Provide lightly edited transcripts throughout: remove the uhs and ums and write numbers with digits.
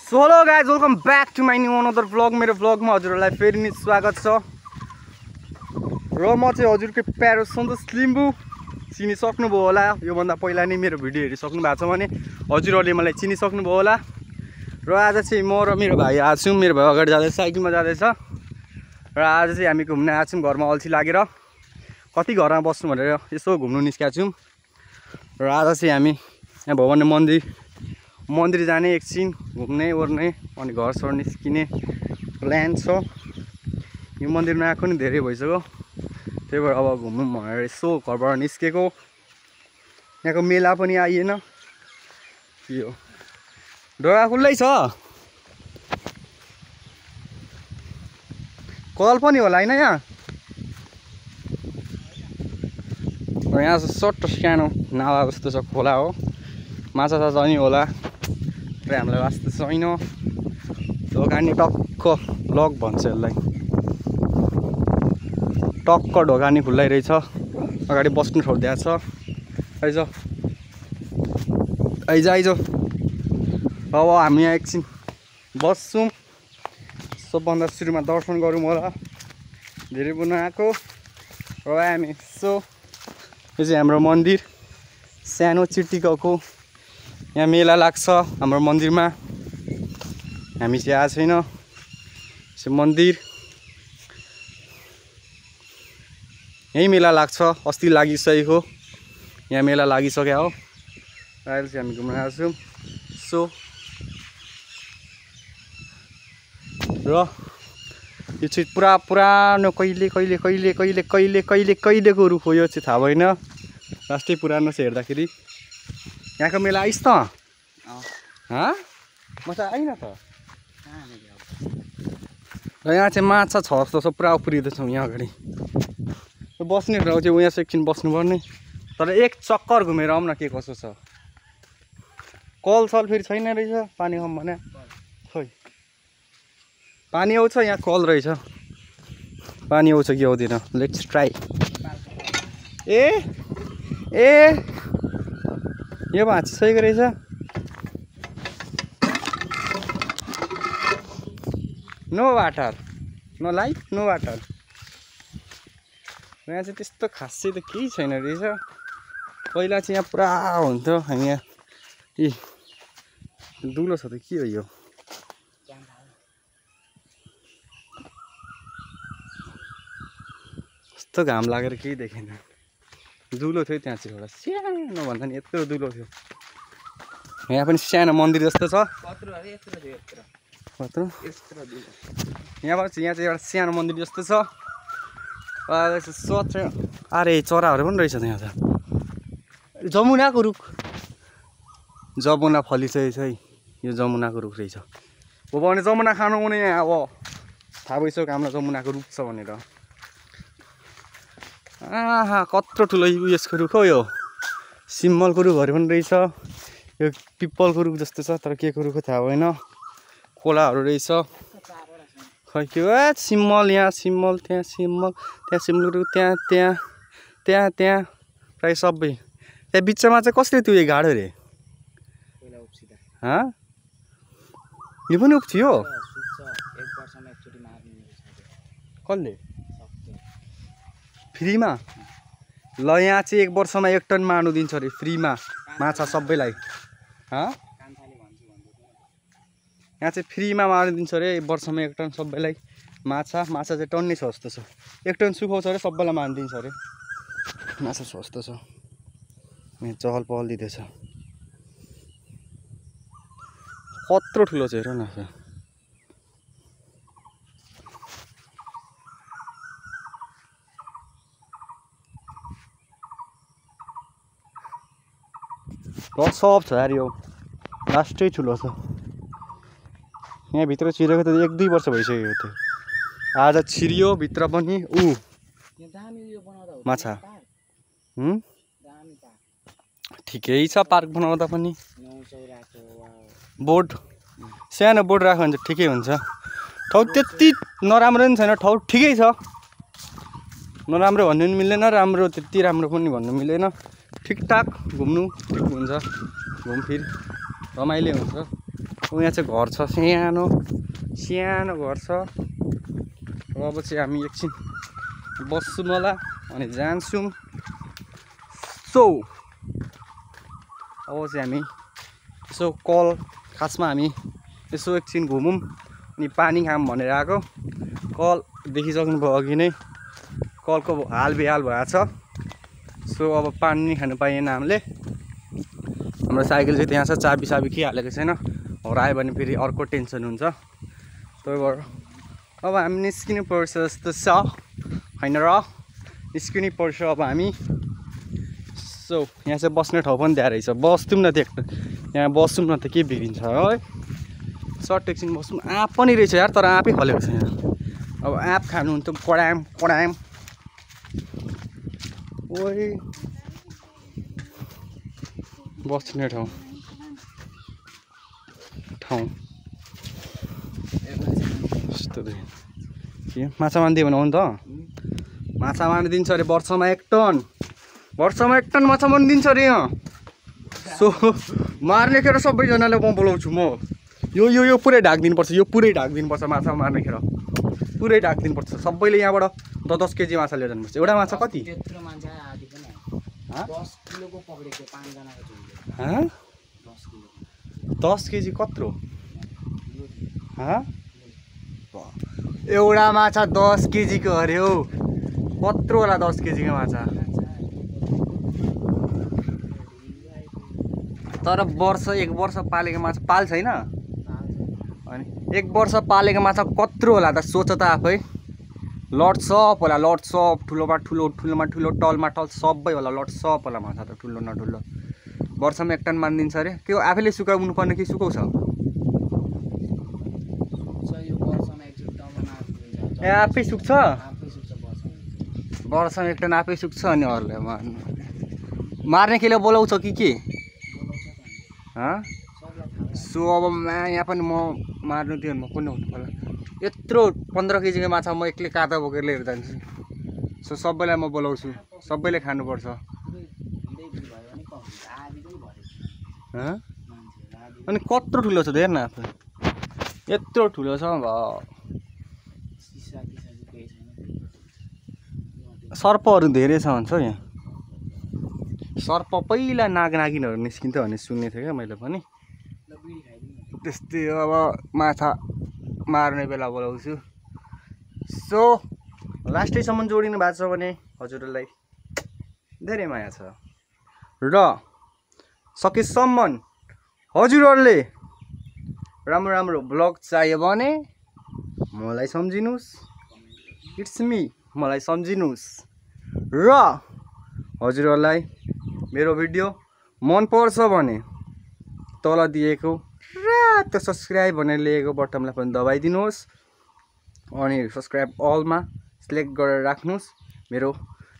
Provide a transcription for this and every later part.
So hello guys, welcome back to my new another vlog. मेरो भ्लगमा हजुरहरूलाई फेरि नि स्वागत छ। र म चाहिँ हजुरकै प्यारो सन्तोष लिम्बू। चिनिसक्नुभयो होला, योभन्दा पहिला नै मेरो भिडियो हेरिसक्नु भएको छ भने हजुरहरूले मलाई चिनिसक्नुभयो होला। र आज चाहिँ म र मेरो भाइ आएको छौँ। मेरो भाइ अगाडि जाँदैछ, साइकलमा जाँदैछ। र आज चाहिँ हामी घुम्न आएको छौँ, घरमा अल्छी लागेर कति घरमा बस्नु भनेर यसो घुम्नु निस्केका छौँ। र आज चाहिँ हामी यहाँ भगवान् मन्दिर जाने, एकछिन घुम्ने ओर्ने अनि घर सर निस्किने प्लान छ। यो मन्दिरमा आएको नि धेरै भइसक्यो, त्यही भएर अब घुम्नु भनेर यसो घरबाट निस्केको। यहाँको मेला पनि आइएन। यो ढोका खुल्लै छ, कल पनि होला होइन यहाँ। यहाँ सट्ट सानो नाला जस्तो छ, खोला हो, माछा साछा नि होला। र हामीलाई वास्ता छैन। ढोकानी टक्क लक भन्छ यसलाई, टक्क ढोकानी खुल्लै रहेछ। अगाडि बस्नु ठाउँ दिएको छ। आइज अब हामी यहाँ एकछिन बस्छौँ। सबभन्दा सुरुमा दर्शन गरौँ होला, धेरै बुन आएको। र हामी यसो, यो चाहिँ हाम्रो मन्दिर सानो चिटिकको। यहाँ मेला लाग्छ हाम्रो मन्दिरमा, हामी चाहिँ आएको छैन। यो मन्दिर यहीँ मेला लाग्छ, अस्ति लागिसकेको, यहाँ मेला लागिसक्यो हो। अहिले चाहिँ हामी घुम्न आएको छौँ। सो र यो चाहिँ पुरानो कहिलेको रुख हो। यो चाहिँ थाहा भएन, लास्टै पुरानो छ हेर्दाखेरि। यहाँको मेला आइस् त? म त आइन त। र यहाँ चाहिँ माछा छ जस्तो छ, पुरा उफ्रिँदैछौँ यहाँ अगाडि। बस्ने ठाउँ चाहिँ उहाँ एकछिन बस्नुपर्ने, तर एक चक्कर घुमेर आउँ न के कसो छ। कल सल फेरि छैन रहेछ, पानी कम भने खोइ पानी आउँछ, यहाँ कल रहेछ, पानी आउँछ कि आउँदैन। Let's try. ए यो भाँचिसकेको रहेछ। No water, no life, no water. यहाँ चाहिँ त्यस्तो खासै त केही छैन रहेछ। पहिला चाहिँ यहाँ पुरा हुन्थ्यो। हामी यहाँ दुलो छ त के हो यो? कस्तो घाम लागेर केही देखेन। दुलो थियो त्यहाँ चाहिँ एउटा सानो भन्दा नि यत्रो दुलो थियो। यहाँ पनि सानो मन्दिर जस्तो छ। यहाँ चाहिँ एउटा सानो मन्दिर जस्तो छ। अरे चराहरू पनि रहेछ यहाँ त। जमुनाको रुख, जमुना फलिसकेछ है। यो जमुनाको रुख रहेछ। हो भने जमुना खानु हुने, अब थाहा भइसक्यो हामीलाई जमुनाको रुख छ भनेर। कत्रो ठुलो उयसको रुख हो यो, सिम्मलको रुखहरू पनि रहेछ। यो पिपलको रुख जस्तो छ, तर के को रुख थाहा भएन। खोलाहरू रहेछ, खै के हो। सिम्मल, यहाँ सिम्मल, त्यहाँ सिम्मल, त्यहाँ सिम्मलको रुख, त्यहाँ प्रायः सबै। त्यहाँ बिचमा चाहिँ कसले त्यो गाडो रे? यो पनि उब्थियो कसले? फ्रीमा? ल यहाँ चाहिँ 1 वर्षमा 1 टन मार्नु दिन्छ अरे फ्रीमा, माछा सबैलाई। यहाँ चाहिँ फ्रीमा मार्नु दिन्छ अरे 1 वर्षमा 1 टन सबैलाई माछा। माछा चाहिँ टन्नै छ जस्तो छ। 1 टन सुखाउँछ अरे, सबैलाई मार्नु दिन्छ अरे। माछा छ जस्तो छ। यहाँ चहल पहल दिँदैछ। कत्रो ठुलो छ हेर न। सब छ यार, यो लास्टै ठुलो छ। यहाँभित्र छिरेको त 1-2 वर्ष भइसक्यो थियो। आज छिरियो भित्र पनि। माछा ठिकै छ, पार्क बनाउँदा पनि। बोर्ड, सानो बोर्ड राख्यो भने चाहिँ ठिकै हुन्छ। ठाउँ त्यति नराम्रो पनि छैन, ठाउँ ठिकै छ। नराम्रो भन्नु पनि मिल्दैन, राम्रो त्यति राम्रो पनि भन्नु मिल्दैन। ठिकठाक घुम्नु ठिक हुन्छ, घुमफिर रमाइलो हुन्छ। यहाँ चाहिँ घर छ, सानो सानो घर छ। अब चाहिँ हामी एकछिन बस्छौँ होला अनि जान्छौँ। सो अब चाहिँ हामी यसो कल खासमा हामी यसो एकछिन घुमौँ अनि पानी खाऊँ भनेर आएको। कल देखिसक्नुभयो अघि नै, कलको हाल बेहाल भएको छ। सो अब पानी खानु पाइएन हामीले। हाम्रो साइकल चाहिँ त्यहाँ छ, चाबी साबी के हालेको छैन, हरायो भने फेरि अर्को टेन्सन हुन्छ। त्यही भएर अब हामी निस्किनु पर्छ जस्तो छ होइन र, निस्किनु पर्छ अब हामी। सो यहाँ चाहिँ बस्ने ठाउँ पनि दिएर रहेछ, बस्थ्यौँ न त्यो यहाँ बस्छौँ न त के बिग्रिन्छ है। सर्ट एकछिन बस्छौँ। आँप पनि रहेछ यार, तर आँपै फलेको छ यहाँ। अब आँप खानु हुन्थ्यो, कडाम कडाम। ओइ बस्ने ठाउँ यस्तो के माछा मानिदियो भने हो नि त। माछा मानिदिन्छ अरे, वर्षमा 1 टन, वर्षमा 1 टन माछा मानिदिन्छ अरे यहाँ। सो मार्ने खेर सबैजनाले म बोलाउँछु म। यो यो यो पुरै ढाकिदिनुपर्छ, यो पुरै ढाकिदिनुपर्छ। माछा मार्ने खेर पुरै ढाकिदिनुपर्छ। सबैले यहाँबाट 10 केजी माछा लिएर जानुपर्छ। एउटा माछा कति? 10 केजी कत्रो? एउटा माछा 10 केजीको अरे हौ। कत्रो होला 10 केजीको माछा? तर एक वर्ष पालेको माछा पाल छैन अनि 1 वर्ष पालेको माछा कत्रो होला त? सोच त आफै। लट्सप होला, लट्सप। ठुलोमा ठुलो, ठुलोमा ठुलो, टलमा टल सबै होला। लट्सप होला माछा त, ठुलो न ठुलो। वर्षमा 1 टन मानिदिन्छ अरे। के हो आफैले सुकाउनु पर्ने कि सुकाउँछ? ए आफै सुक्छ? वर्षमा 1 टन आफै सुक्छ अनि अरूले मार्ने खेले बोलाउँछ कि के? सो अब यहाँ पनि म मार्नु दियो भने म कुन हुनु पर्ला। यत्रो 15 केजीको माछा म एक्लै काँटा बोकेर लिएर जान्छु। सो सबैलाई म बोलाउँछु, सबैले खानुपर्छ। अनि कत्रो ठुलो छ हेर न आफू, यत्रो ठुलो छ। सर्पहरू धेरै छ भन्छ यहाँ। सर्प पहिला नागिनहरू निस्किन्थ्यो भन्ने सुन्ने थिएँ क्या मैले पनि। त्यस्तै अब माछा मार्ने बेला बोलाउँछु। सो लास्टैसम्म जोडिनु भएको छ भने हजुरहरूलाई धेरै माया छ र सकेसम्म हजुरहरूले राम्रो राम्रो ब्लग चाहियो भने मलाई सम्झिनुहोस्। इट्स मी, मलाई सम्झिनुहोस्। र हजुरहरूलाई मेरो भिडियो मन पर्छ भने तल दिएको रातो सब्सक्राइब भनेर लेखेको बटनलाई पनि दबाइदिनुहोस् अनि सब्सक्राइब अलमा सिलेक्ट गरेर राख्नुहोस्। मेरो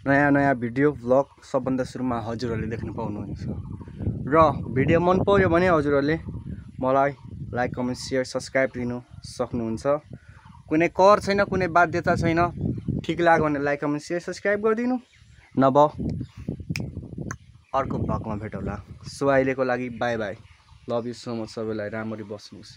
नयाँ नयाँ भिडियो भ्लग सबभन्दा सुरुमा हजुरहरूले देख्न पाउनुहुन्छ। र भिडियो मन पर्यो भने हजुरहरूले मलाई लाइक कमेन्ट सेयर सब्सक्राइब दिनु सक्नुहुन्छ। कुनै कर छैन, कुनै बाध्यता छैन। ठिक लाग्यो भने लाइक कमेन्ट सेयर सब्सक्राइब गरिदिनु, नभए अर्को भ्लगमा भेटौँला। सो अहिलेको लागि by by. Love you so much. सबैलाई राम्ररी बस्नुहोस्।